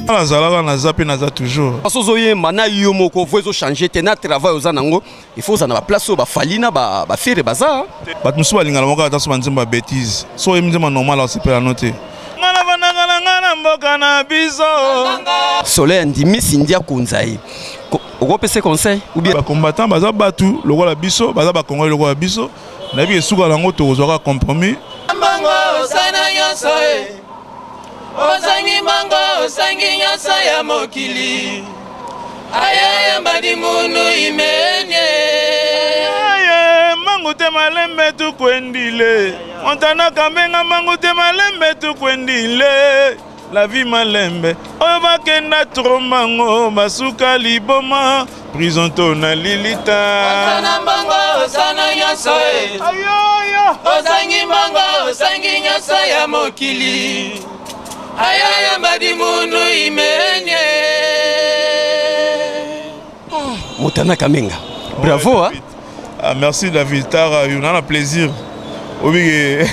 Nazalaka, naza mpe naza toujours. Parce ozoyemba na yo moko, voix ezochanger te na travail oza nango. Il faut ozala na baplace oyo baFally na baFerre baza. Bato mosusu balingana moko ata so banzembo ya bétise. So oyembi nzembo normal, asepela no te. Nga navandaka na nga na mboka na biso. Soleil andimisi ndi akonza ye. Okopesa conseil ou bien? Bacombattant baza bato lokola biso, baza bacongolais lokola biso. Nayebi esuka nango, tokozwaka compromis. Mbongo osana nyonso e, ozangi mbongo, osangi nyonso ya mokili. Ayayamba limunu imenie. Aye, mangu te malembe tukwendile Montana Kambenga, mangu te malembe tukwendile. La vie malembe oyo bakenda trombango, basuka liboma, prison to na lilita. Osana mbongo, osana nyonso e, ayoyo ozangi mbongo, osangi nyonso ya mokili. Ayayamba limunu imenie. Montana Kamenga, bravo, hein? Ah, merci David Tara, yo na plaisir. Obike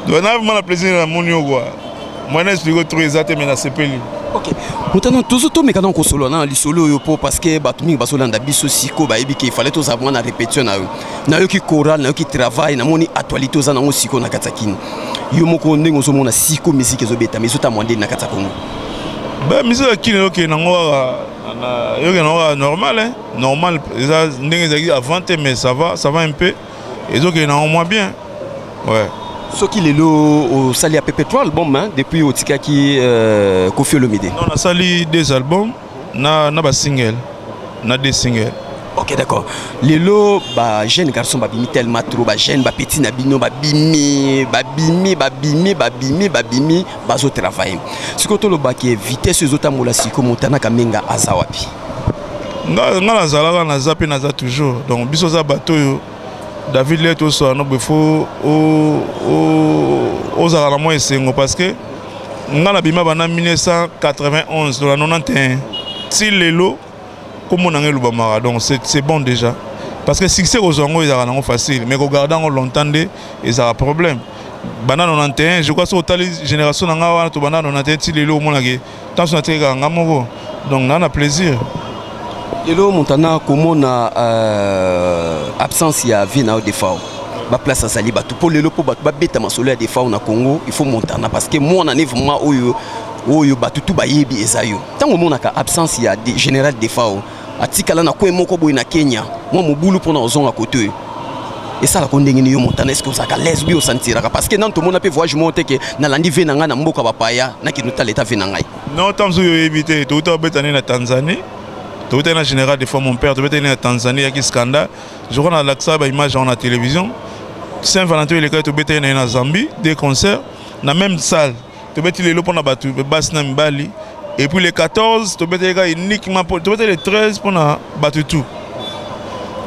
donc na vraiment na plaisir na moni yo quoi. Moi na explique trop eza te, mais na sepeli. Ok Montana, tozo tomeka na kosolola na lisolo oyo mpo parce que bato mingi bazolanda biso sikoyo, bayebi ke ifale tozala mwa na répétition na yo. Nayoki choral, nayoki travail, namoni actualité oza nango sikoyo na kati ya Kini. Yo moko ndenge ozomona siko musique ezobetama, ezotamwa ndeni na kati ya Kongo? Ba musique ya Kini oyokende nango kaka, oyokende nango kaka normal, hein? Normal eza ndenge ezalaki avant te, mais ça va, ça va un peu, ezokende nango moins bien, ouais. Soki lelo osali à peu près trois albums, hein, depuis otikaki Koffi Olomide. Non, nasali deux albums na basingle, na deux singles. Ok, d'accord. Lelo bajeune garçon babimi tellement trop, bajeune bapeti na bino babimi, babimi, babimi, babimi, babimi, bazotravaille. Sikoyo tolobaki vitesse ezotambola sikoyo, Montana Kamenga aza wapi? Nga nazalaka, naza mpe naza toujours. Donc biso oza bato oyo David le tosala no boye, faut ozala na mwa esengo parce que nga nabima banda 1991 to na 91 ti lelo kombo na nga elobamaka. Donc c'est bon déjà, parce que succès kozwa yango ezalaka nango facile, mais kogarde yango longtemps nde ezalaka problème. Banda 91, je crois, soki otali génération na nga wana, to banda 91 ti lelo, omonake ntanso natikaka nga moko. Donc naa na plaisir. Lelo Montana, komona absence ya vie na yo Defao, baplace azali bato mpo lelo mpo bato babeta masolo ya Defao na Congo, il faut Montana, parce que mwana ne vraiment oyo oyo bato tu bayebi eza yo. Ntango omonaka absence ya général Defao, atikala na kwe moko boye na Kenya, mwa mobulu mpona ozonga kote oyo, esalaka ndenge nini yo Montana? Est-ce ozalaka l'aise bi osentiraka? Parce que nanu tomona mpe voyage moko te ke nalandi ve na ngai na mboka bapaya, nakende otala eta ve na ngai. Non, ntango soki oyebi te, touta obeta nde na Tanzanie, touta na général Defao mon père, tobetani na Tanzanie, yaki scandale. Je crois nalakisa baimage yango na télévision. Saint Valentin elekaki, tobetaki na ye na Zambie, deux concerts na même salle. Tobeti lelo mpona bato basi na mibali, et puis le 14 tobetaki kaka uniquement, tobetaki le 13 mpona bato tout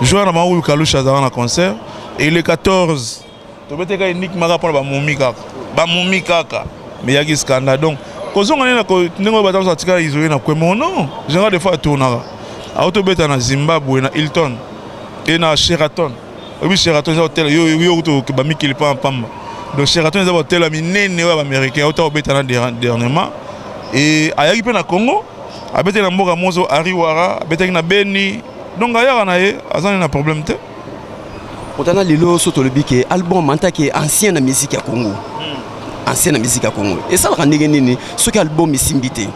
joueur na bango oyo Kalusha azalaka na concert, et le 14 tobetaki kaka uniquement kaka mpona bamomi, kaka bamomi kaka, mais yaki scandale. Donc kozonga nde ndenge oyo bato atikala isolé na kwemo. Non, général Defao atournaka, aotobeta na Zimbabwe na Hilton e na Sheraton. Oyebi Sheraton eza hotel yo kutu bamikili pamba pamba. Donc Sheraton eza hotel ya minene oyo ya baaméricain. Auta kobeta na dernièrement e ayaki mpe na Congo, abetaki na mboka mozo Ariwara, abetaki na Beni. Donc ayaka na ye, aza na problème te. Otana lelo so tolobi ke album, en tant que ancien na musique ya Congo, ancien na musique ya Congo, esalaka ndenge nini soki album esimbi te?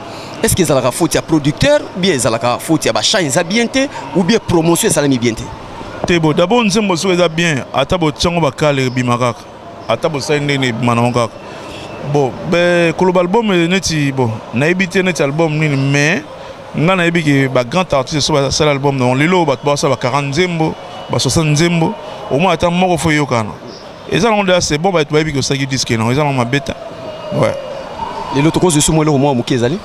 Est ce que ezalaka faute ya producteur, ou bien ezalaka faute ya bachan eza bien te, ou bien promotion esalami bien te? Te, bo d'abord nzembo soki eza bien, ata botiango bakale, ebima kaka. Ata bosali ndenge, ebima nango kaka. Bon, be koloba album neti, bon, nayebi te neti album nini, mais nga nayebi ke bagrand artiste so basala album nango lelo, bato basala ba 40 nzembo, ba 60 nzembo, au moins ata moko fo eyokana, eza nango déjà c'est bon. Bato bayebi ke osalaki disque nango, eza nango mabe te, ouais. Lelo tokozwa esu mwa eloko mwa moke ezali?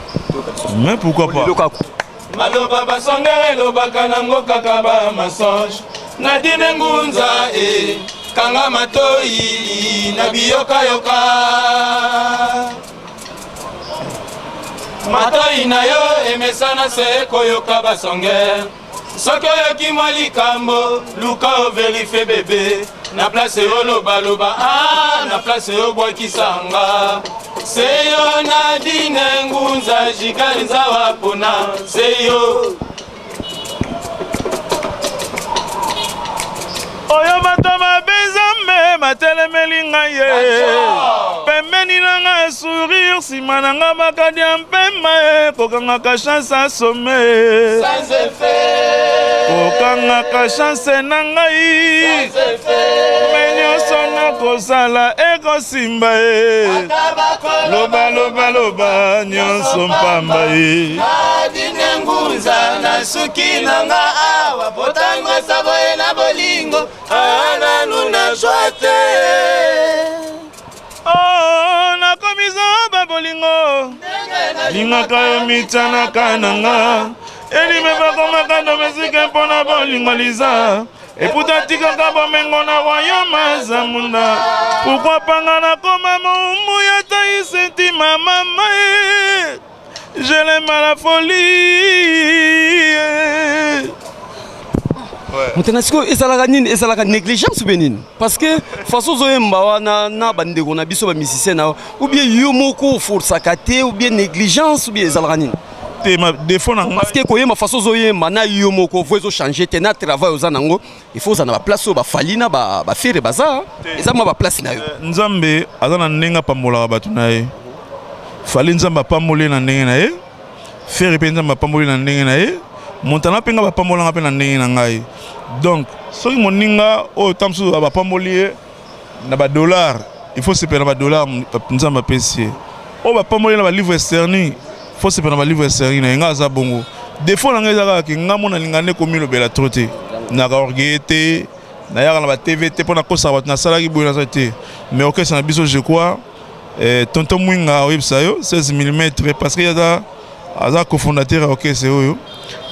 Mais pourquoi pas? Lelo kaka. Maloba basongere elobaka nango kaka ba mensonge. Nadine Ngunza e, kanga matoi na biyokayoka, matoi na yo emesana se koyoka basongere. Soki oyoki mwa likambo, luka ovérifier bebe na place olobaloba, ah, na place obwakisanga. Seyo Nadine Ngunza Jikali Nzawa pona Seyo. Oyo bato mabe Nzambe batelemeli ngai ye pembeni na ngai sourire nsima na ngai bakadia mpema ye kokangaka chance asome kokangaka chance na ngai me nyonso nakosala ekosimba ye loba loba loba nyonso mpamba ye Nadine Ngunza nasuki na nga awa potangwesa boye na bolingo nanu nazwa te. Oh, nakomi zoba bolingo lingaka yo mitanaka na nga elime bakomaka domestique mpo na bolingo liza eputa tikaka bomengo na royaume azamunda pourkui panga nakoma moumbu ya taisentima mama e je l'aime à la folie. Montana sikoyo ezalaka nini? Ezalaka négligence ou bien nini? Parce que façon ozoyemba wana na bandeko na biso bamusicien na yo, ou bien yo moko oforsaka te, ou bien négligence, ou bien ezalaka nini? Te, ma défaut na Parce que koyemba façon ozoyemba na yo moko vo ezochange te na travail oza nango, il faut ozala na baplace oyo bafali na bafere baza, eza mwa baplace na yo. Nzambe aza na ndenge apambolaka bato na ye. Fali Nzambe apamboli ye na ndenge na ye, Fere mpe Nzambe apamboli na ndenge na ye, Montana mpe nga bapambolanga mpe na ndenge na ngai. Donc soki moninga oyo ta mosusu bapamboli ye na badollar, il faut sepela na badollar Nzambe apesi ye. Oyo bapamboli ye na balivre sterling, faut sepela na balivre sterling na ye. Nga aza bongo. Défaut na ngai eza kaka ke nga mo nalinga nde komilobela trop te, naka orgueil te, nayaka na batv te mpo nakosaka bato nasalaki boye naza te. Mais orchestre na biso, je crois tonton Mwinga oyebisa yo 16 mm, parce que aza aza cofondateur ya orchestre oyo,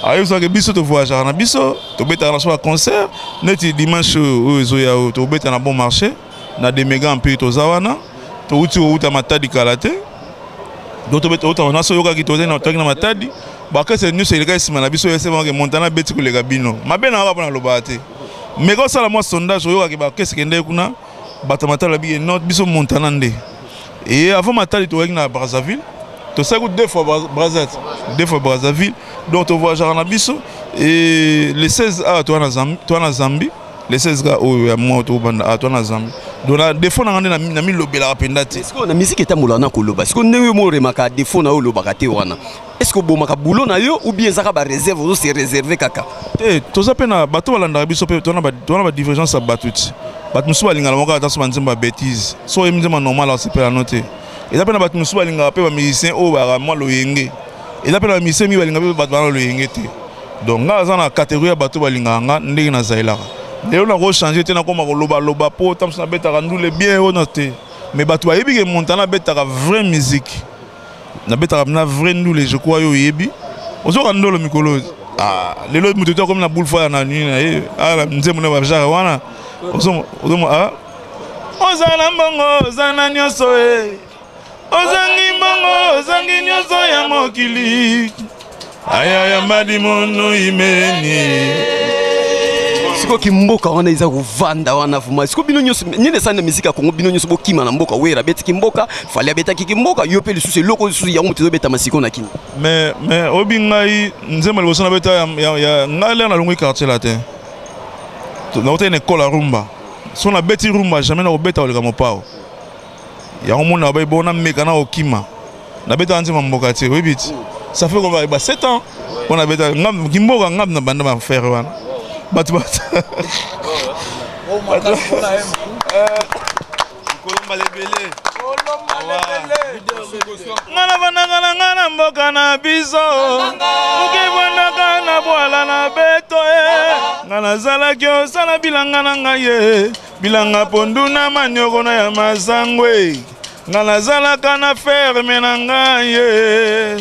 ayebisaka biso tovoyageaka na biso, tobetaka na so ba concert neti dimanche oyo oyo ezoya oyo tobeta na Bon Marché na Demega Empire. Toza wana, touti kouta Matadi kala te. Donc tobeta outa wana so oyokaki tozali na Matadi, baorchestre nyonso elekaki nsima na biso esemake Montana abeti koleka bino. Mabe na kaka mpo nalobaka te, mais kosala mwa sondage, oyokaki baorchestre kendeki kuna, bato ya Matadi babiki non, biso Montana nde. Et avant Matadi toyaki na Brazzaville, tosalaki deux fois Brazzat, deux fois Brazzaville. Donc tovoyageaka na biso. Et le 16 awa toa na Zambie, toa na Zambie le 16 ka oyo ya mwa tobanda awa, toa na Zambie. Donc na défaut na nga nde na milobelaka mpenza te. Sikoyo na musique etambolaka na koloba. Sikoyo ndenge yo mo oremaka défaut na yo olobaka te wana, est ce que obomaka boulot na yo ou bien ezaka baréserve, ozo se réserve kaka? Te, toza mpe na bato balandaka biso mpe, toza na badivergence ya bato ti bato mosusu balingaka moko ata so banzembo ya bétise, so oyembi nzembo normal asepela no te. Eza mpe na bato mosusu balingaka mpe bamusicien oyo baka mwa loyenge, eza mpe na bamusicien mingi balingaka mpe bato bana loyenge te. Donc nga aza na catégorie ya bato balingaka nga ndenge nazalelaka lelo, nakochange te, nakoma kolobaloba mpo ta mosusu nabetaka ndule bien oyo na te. Mais bato bayebi ke Montana abetaka vraie musique, nabetaka na vrai ndule. Je crois yo oyebi ozoka ndolo mikolo. Ah, lelo moto te akomi na boule faya na nini na ye na nzembo na bajare wana ozomo oza na mbongo, oza na nyonso e, ozangi mbongo, ozangi nyonso ya mokili ayaya madimono imeni. Sikoyo kimboka wana eza kovanda wana vraiment. Sikoyo bino nyonso nini esali na musique ya Kongo? Bino nyonso bokima na mboka. Wera abetaki mboka, Fali abetaki kimboka, yo mpe lisusu eloko lisusu yango moto ezobetama sikoyo na Kini. Mais oyebi ngai nzembo liboso nabeta ya ngai lere nalongwi Quartier Latin, nakotaki na ekole ya rumba. So nabeti rumba, jamais nakobeta koleka mopao yango. Mona bayi bona meka na okima nabetaka nzembo ya mboka te. Oyebi ti ça fait comme ba 7 ans mpo nabeta kimboka ngam na banda bafere wana bato nga navandaka na nga na mboka na biso, okevandaka na bwala na beto e, nga nazalaki osala bilanga na ngai ye, bilanga pondu na manioko na ya masango e, nga nazalaka na ferme na ngai ye.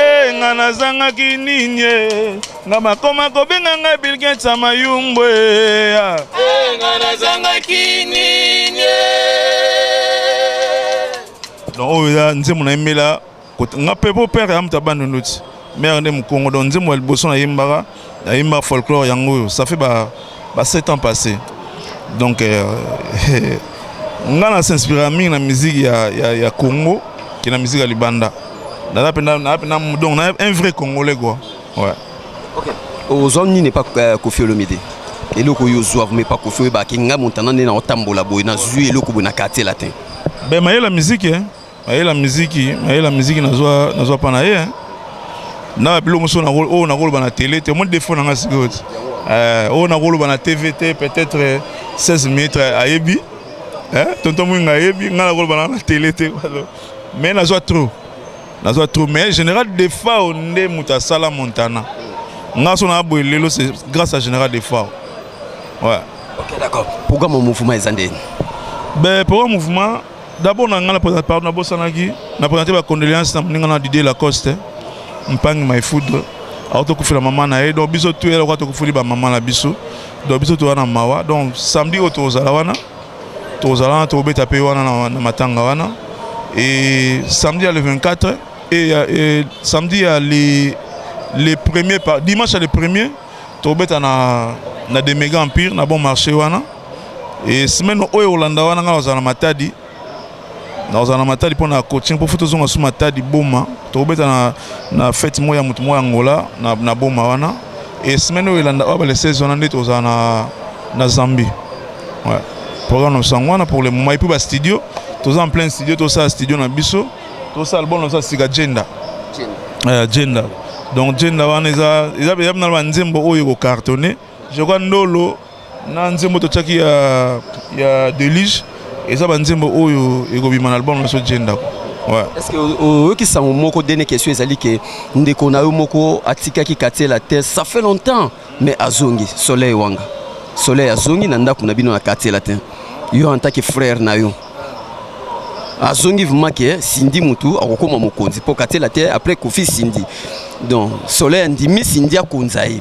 E, nga nazangaki nini e? Nga bakoma kobenga ngai Bill Gates ya mayumbu e. Nga nazangaki nini? Donc oyo eza nzembo nayembela nga mpe po père ya moto ya Bandundu ti mare nde mokongo. Donc nzembo ya liboso nayembaka, nayembaka folklore yango oyo, ça fait ba 7 ans passé. Donc Nga na s'inspira mingi na musique ya Congo ke na musique ya libanda. Naza mpenza, naza mpenza, donc naza un vrai Congolais, quoi, ouais. Ok, ozwa nini epa Kofi Olomide? Eloko oyo ozwa vraiment epa Kofi, oyebaki ngai Montana nde na otambola boye, nazwi eloko boye na Quartier Latin? Ben, mayela musique, hein. Mayela musique, mayela musique nazwa mpa na ye, hein. Na biloko mosusu oyo nakoloba na télé te, omoni défaut na nga sikoyo te. Oyo nakoloba na TV te, peut-être 16 minutes ayebi, hein? Tonton Mwinga ayebi nga nakoloba na télé te, mais nazwa trop, nazwa trop. Mais Général Defao nde moto asala Montana. Nga so na boye lelo, c'est grâce à Général Defao, ouais. Ok, d'accord. Programme mouvement eza ndeni? Ben, programme mouvement, d'abord na ngai na pardon, nabosanaki na présente bacondoléance na moninga na Didier Lacoste Mpangi Maifoudre, aotokufela mama na ye. Donc biso tu eloko tokufuli bamama na biso, donc biso toza na mawa. Donc samedi oyo tozala wana, tozala wana, tobeta mpe wana na matanga wana. Et samedi ya le 24 et samedi ya le premier par dimanche ya le premier, tobeta na de Méga Empire na Bon Marché wana. Et semaine oyo olanda wana, ngai nazala na Matadi, nazala na Matadi mpo na coaching, mpo fu tozonga su Matadi Boma, tokobeta na fête moko ya motu moko ya Ngola na Boma wana. Et semaine oyo elanda oyo, bale 16 wana nde tozala na Zambie, ouais. Programme na biso yango wana pour le moment. Et puis bastudio, toza en plein studio, tosala studio na biso, tosala album na biso ya sika, Genda. Genda, donc Genda wana eza na banzembo oyo ekocartonne, je crois. Ndolo na nzembo totiaki ya Delige, eza banzembo oyo ekobima na album na biso Genda, ouais. Est ce que oyoki sango moko? Dernière question ezali ke ndeko na yo moko atikaki Quartier Latin, ça fait longtemps, mais azongi, Soleil Wanga. Soleil azongi na ndako na bino na Quartier Latin. Yo en tant que frère na yo, azongi vraiment ke Cindy mutu akokóma mokonzi, mpo Quartier Latin après Kofi, Cindy. Donc Soleil andimi Cindy akonza ye.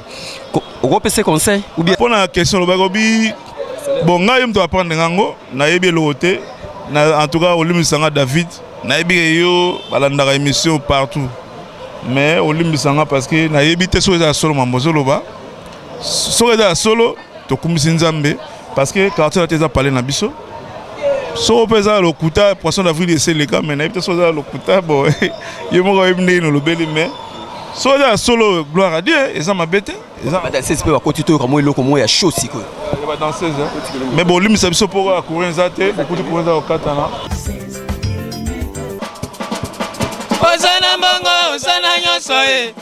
Okopesa conseil ou bien? Mpo na question olobaki obi, bon, ngai ye moto apprendre ngango, nayebi eloko te. En tout cas olimbisanga, David, nayebi ke yo balandaka émission partout, mais olimbisanga parce que nayebi te soki eza ya solo. Mambo ozoloba, soki eza ya solo, tokumisi Nzambe, parce que Quartier Latin eza pale na biso. Soko mpe eza lokuta, poisson d'avril eseleka, mais nayebi te soki eza lokuta. Bon, ye moko ayebi ndenge nolobeli, mais soki eza ya solo, gloire à Dieu, eza mabe te. Badanseuse mpe bakoti, toyoka mwa eloko moko ya show sikoyo. Badanseuse, mais bolimbisa biso mpo ya courant eza te, bokuti courant eza kokatana. Oza na mbongo, oza na nyonso e,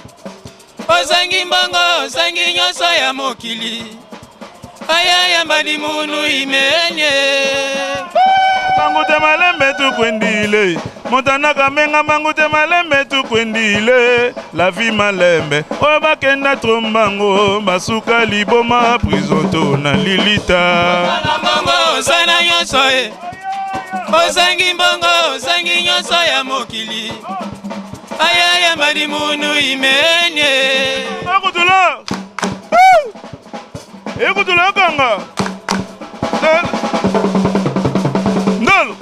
ozangi mbongo, ozangi nyonso ya mokili. Ayayamba limunu imenye. Mangute malembe tukwendile, Montana menga, mangute malembe tukwendile, la vie malembe. Oyo bakenda trombango, basuka liboma, prison to na lilita. Na mbongo, oza na nyonso e, ozangi mbongo, ozangi nyonso ya mokili. Ayayamba limunu imenye. Ekutula, ekutula, ekanga ndolo.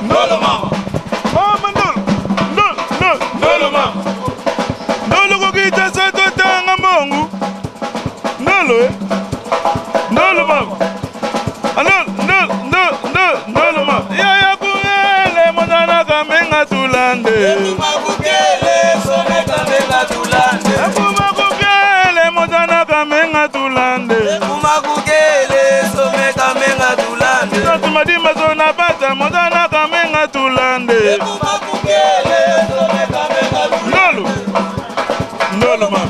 Ndolo mama. Mama ndolo, ndolo, ndolo. Ndolo mama. Ndolo kokita sa totanga mbongo, ndolo e, ndolo mama, ndolo, ndolo, ndolo, ndolo, ndolo mama. Yaya kuyele, Montana kamenga, tulande. Ekumakukele someka menga tulande. Ekumakukele, Montana kamenga, tulande. Ekumakukele someka menga tulande. Tatumadimba zona bata, Montana kamenga, tulande. Ekumakukele someka menga tulande. Ndolo, ndolo mama,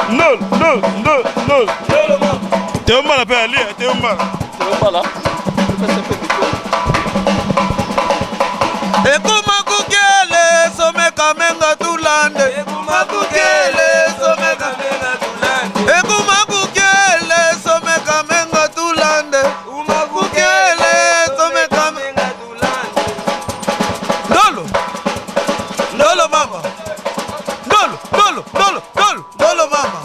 ndolo, ndolo, ndolo, ndolo. Ndolo mama. Teombala mpe alia teombala. Voilà. Ekumakukele someka menga tulande. Ekumakukele someka menga tulande. Ekumakukele someka menga tulande. Umakukele someka menga tulande. Ndolo, ndolo mama, ndolo, ndolo, ndolo, ndolo, ndolo mama.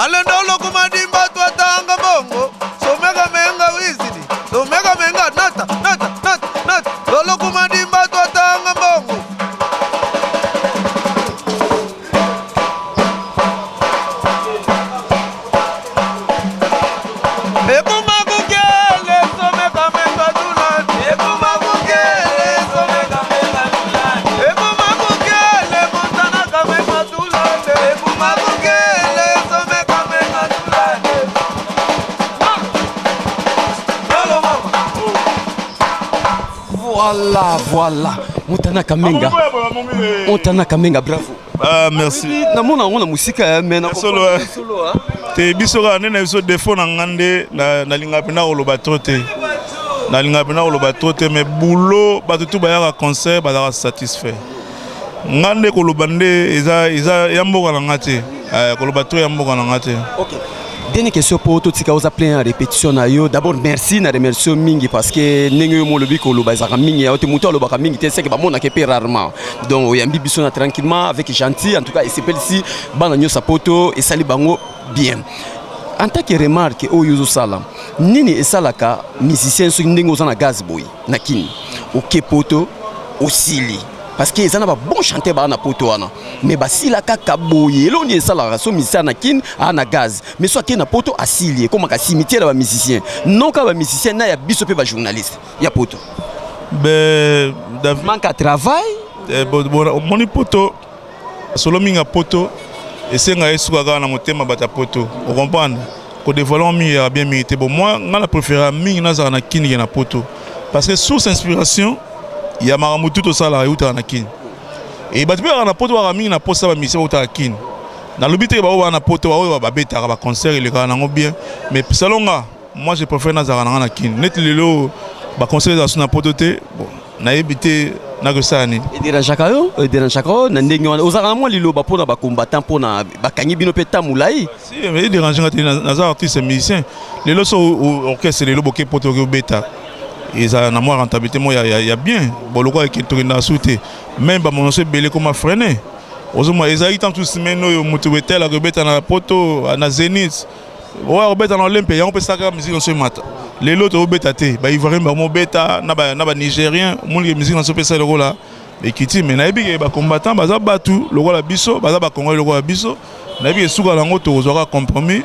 Ale ndolo kumadimba twatanga mbongo, someka menga wizidi, someka menga nata nata nata nata, ndolo kumadimba twatanga mbongo. Voilà, voilà. Montana Kamenga. Montana Kamenga, bravo. Ah, merci. Namona yango na mosika, mais na solo te. Biso kaka nde na biso défaut na nga nde nalingaka mpenza koloba trop te, nalingaka mpenza koloba trop te, mais boulot, bato tu bayaka concert bazalaka satisfait. Nga nde koloba nde eza ya mboka na nga te, koloba trop ya mboka na nga te. Ok, dernière question po totika. Oza plein ya répétition na yo. D'abord merci na remercie mingi, parce que ndenge yo molobi, koloba ezalaka mingi ya yo te. Moto alobaka mingi te, seke bamonaka mpe rarement. Donc oyambi biso na tranquillement, avec gentil. En tout cas esepelisi bana nyonso ya Poto, esali bango bien. En tant que remarque oyo ozosala, nini esalaka musicien soki ndenge oza na gaz boye na Kini, oke Poto, osili? Parce que eza na babon chanteur baa na Poto wana, mais basila kaka boye. Eloko nini esalaka so musicien na Kini aa na gaz, mais so akei na Poto asili, ekomaka cimetière ya bamusicien? Non kaka bamusicien, na ya biso mpe bajournaliste ya Poto. Be Manque ya travail. Omoni, Poto solo mingi ya Poto esengaka esuka kaka na motema bato ya Poto. Ocomprendre, kodévoiler mingi ya bien mingi te. Bon, moi nga na préféra mingi nazala na Kini ke na Poto, parce que source inspiration ya makambo tu tosalaka eutaka na Kini. E bato mpe kaka na Poto baka mingi na posa bamusicien bautaka Kini. Nalobi te bao baa na Poto baoyo babetaka baconcert elekaka nango bien, mais selon nga, moi je préfère nazalaka nanga na Kini. Neti lelo baconcert ezala so na Poto te, bon, nayebi te nakosala nini. Edérangeaka yo, edérangeaka yo na ndenge wana? Ozalaka na mwa liloba mpona bacombattant, mpona bakangi bino mpe ta molai? Si, edérange nga te. Naza artiste musicien. Lelo so orchestre lelo boke Poto, oke obeta, ezala na mwa rentabilité moko ya bien. Bon, lokola tokendaka su te, même bamonso ebele koma freine. Ozomona ezalaki tant semaine oyo moto betelaka obeta na Poto, na Zénith, oyo akobeta na Olympia, yango mpe musique nyonso emata. Lelo tobeta te, baivoirien bamobeta na banigérien. Omonike musique nyonso mpesa lokola ekiti. Mais nayebi ke bacombattant baza bato lokola biso, baza bacongolais lokola biso. Nayebi ke suka yango tokozwaka compromis,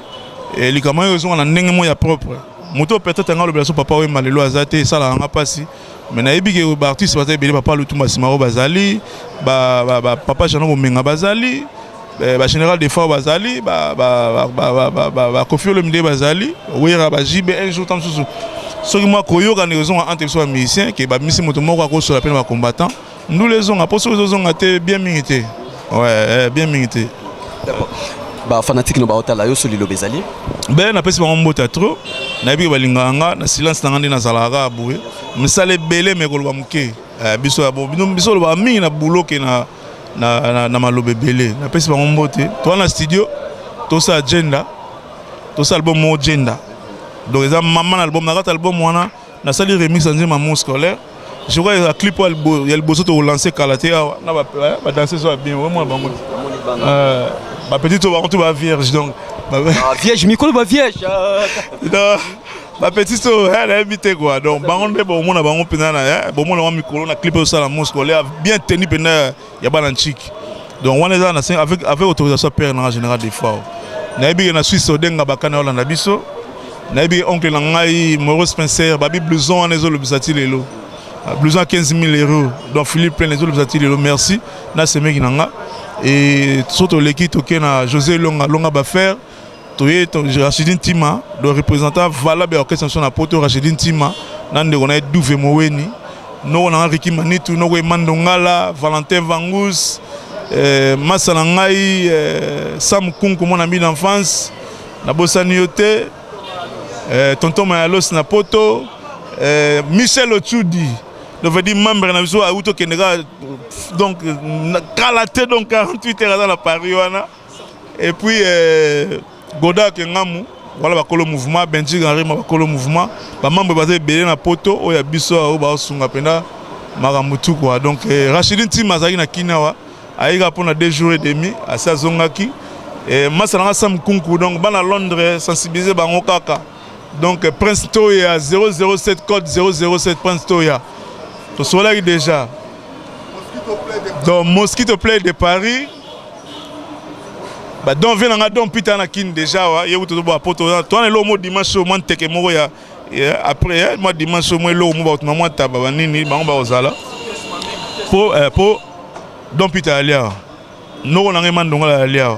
likambo oyo ezonga na ndenge moko ya propre. Moto peut-être anga alobela so Papa Wemba lelo aza te, esalaka nga mpasi. Mais nayebi ke baartiste baza ebele. Papa Lutumba nsima oyo bazali, papa Jano Bomenga bazali, bagénéral Defao bazali, bakofi Olomide bazali, Wera, bajibe. Un jour ta mosusu soki mwa koyokana ezonga entre biso bamusicien, ke bamisi moto moko akosola mpe na bacombattant, ndula ezonga. Mpo soki ezozonga te bien mingi te, ouais, bien mingi te. Bafanatike no baotala yo, so liloba ezali? Be napesi bango mbote trop. Nayebi ke balingaka nga na silence na nga nde nazalaka kaka boye, misala ebele me koloba moke. Biso biso olobaka mingi na bulo ke na maloba ebele. Napesi bango mbote. Toza na studio, tosala agenda, tosala album moko Agenda. Donc eza mama na album. Na kati album wana nasali remix ya nzembo Amour scolaire. Je crois eza clip oyo ya liboso tokolance kala te awa na badanseuse oyo ya bien. Omona bango, bapetite oyo, bango to bavierge donc. Vierge mikolo, bavierge. Bapetite oyo nayebi te quoi. Donc bango nde bomona bango mpenza, bomona bango mikolo na clip osala Amour scolaire, bien tenu mpenza ya bana ntiki. Donc wana eza na avec autorisation père nanga Général Defao. Nayebi ke na Suisse odenga bakana olanda biso. Nayebi ke oncle na ngai Maurice Spencer babi blouson wana ezolobisa ti lelo, blouson ya 15 000 euros. Donc Philippe Plein ezolobisa ti lelo. Merci na semeki na nga. E so toleki, toke na José Longa Longa Bafaire, toye Rachidine Ntima, le représentant valable ya orchestre national na Poto. Rachidine Ntima na ndeko na ye Duve Moweni, noko na nga Riki Manitu, noko Emando Ngala, Valentin Vangus, masa na ngai Sam Kunku, mwana ami d'enfance, nabosani yo te. Tonton Mayalos na Poto, Michel Ochudi, donc veut dire membre na biso auti okende kaka, donc kala te, donc 48 heures aza na Paris wana. Et puis Godard Kengamu, wala bakolo mouvement, Benji Henri, bakolo mouvement, bamembre baza ebele na Poto oyo ya biso oyo baosunga mpenza makambo tu quoi. Donc Rachidi Ntima azalaki na Kini awa, ayika mpona 2 jours et demi, asi azongaki. Masa nanga Sam Kunku, donc bana Londres, sensibiliser bango kaka. Donc Prince Toya 007, code 007, Prince Toya, tosolaki déjà. Donc Mosquito Play de Paris, badon vie nanga, don Peter na Kini déjà wa ye kutu toboya Poto. Towana eloko mo dimanche oyo, mwa nteke moko ya après mwa dimanche oyo, mwa eloko mo bakotuma mwa taba banini bango bakozala po don Peter alia, noko na ngai Mandongola alia,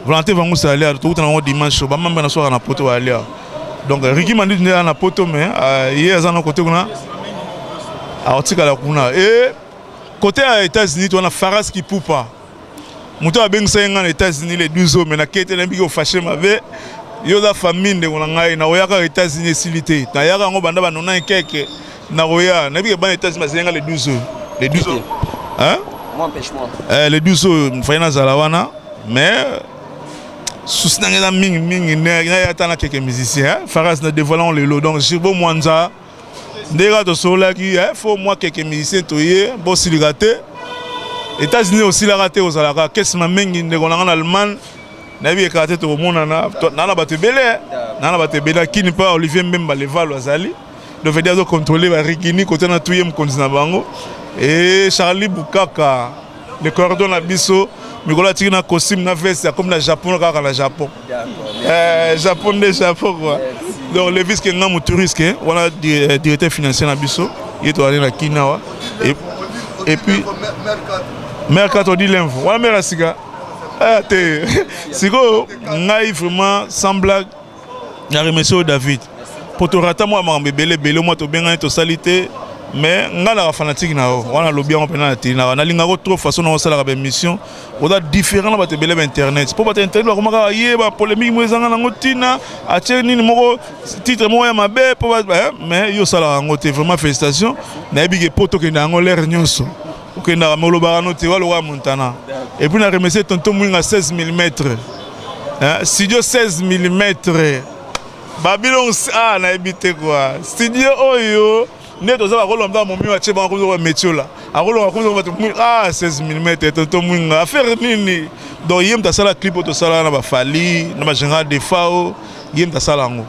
Valentin Vangusa alia. Tokuta nango dimanche oyo, bamambe na soka na Poto balia. Donc Riki Manditu nde aza na Poto, mais ye aza na kote kuna. Akotikala kuna. E côté ya États-Unis to wana, Faras Kipupa, moto abengisaki ngai na États-Unis le 12 oyo, me nakei te, nayebiki ofashe mabe. Yo oza famille, ndeko na ngai. Nakoyaka États-Unis, esili te. Nayaka yango banda banona ekeke, nakoya. Nayebiki bana États-Unis bazali nga le 12 oyo, le 12 oyo, hein? Moi, empêche-moi. Le 12 oyo fai nazala wana, mais susi na ngai eza mingimingi. Naya ata na keke musicien Faras na dévoilant lelo. Donc Girbo Mwanza, nde kaka tosololaki, fo mwa keke musicien toye. Bosilika te, États-Unis osilaka te, ozalaka kesima mingi. Ndeko na ngai na Allemagne, nayebi ekaka te, tokomonana. Naa na bato ebele, naa na bato ebele akini mpe Olivier Mbemba Levalo azali, donc vedi azocontrôle barigini kote na tuye mokonzi na bango. E Charlie Bukaka, le cordon na biso, mikolo atiki na costume na veste, akomi na Japon, kaka na Japon. Japon nde Japon quoi. Donc Levis Kenga, motouriste wana, directeur financier na biso, ye toali na kina awa. Et puis mare 4 odi lemvo wana, mare ya sika te. Sikoyo ngai vraiment, sans blague, na remercie oyo David, po torata mwa makambo ebele ebele. Mwa tobengani, tosali te, mais ngai naka fanatique na yo wana. Alobi yango mpena na tele, nalingako trop façon na osalaka baémission. Oza différent na bato ebele bainternet, mpo bato ya internet bakoma kaka ye bapolémique moko ezanga nango ntina, atie nini moko, titre moko ya mabe mpo. Mais yo osalaka yango te. Vraiment félicitation. Nayebi ke po tokende yango lere nyonso okendaka, me olobaka no te waloka ya Montana. Et puis na remercier tonton Mwinga 16 mm, studio 16 mm Babylon. Ah, nayebi te quoi, studio oyo nde toza bakolonga momi atie bango komisa bamétiola akolonga komisa bato. Ah, 16 mm, tonton Mwinga, affaire nini? Donc ye moto asala clip oyo tosala na bafali na bagénéral Defao, ye moto asala yango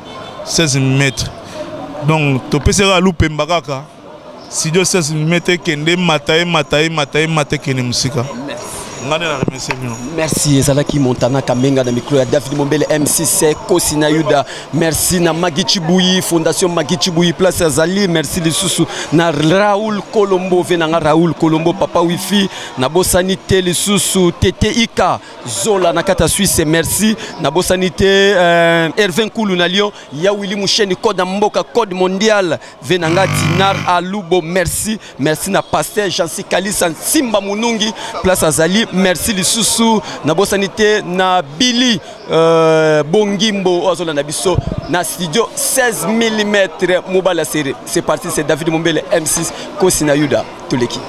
16 mm. Donc topesi kaka lupemba kaka studio 16 mm, ekende mata, emata, emata, emata, ekende mosika. Nga nde na remercie bino. Merci. Ezalaki Montana Kamenga na micro ya David Mombele, M6 Kosi na Yuda. Merci na Magi Chibuyi, Fondation Magi Chibuyi, place azali. Merci lisusu na Raoul Colombo, ve nanga Raoul Colombo, papa wifi. Nabosani te lisusu Tete Ika Zola na kati ya Suisse, merci. Nabosani te Hervin Kulu na Lyon, ya Willy Musheni, code ya mboka, code mondial, ve nanga Tinar Alubo, merci. Merci na pasteur Jansi Kalisa Nsimba Munungi, place azali. Merci lisusu, nabosani te na Billy Bongimbo oyo azolanda biso na studio 16 mm mobala. C'est parti, c'est David Mombele, M6 Kosi na Yuda. Toleki.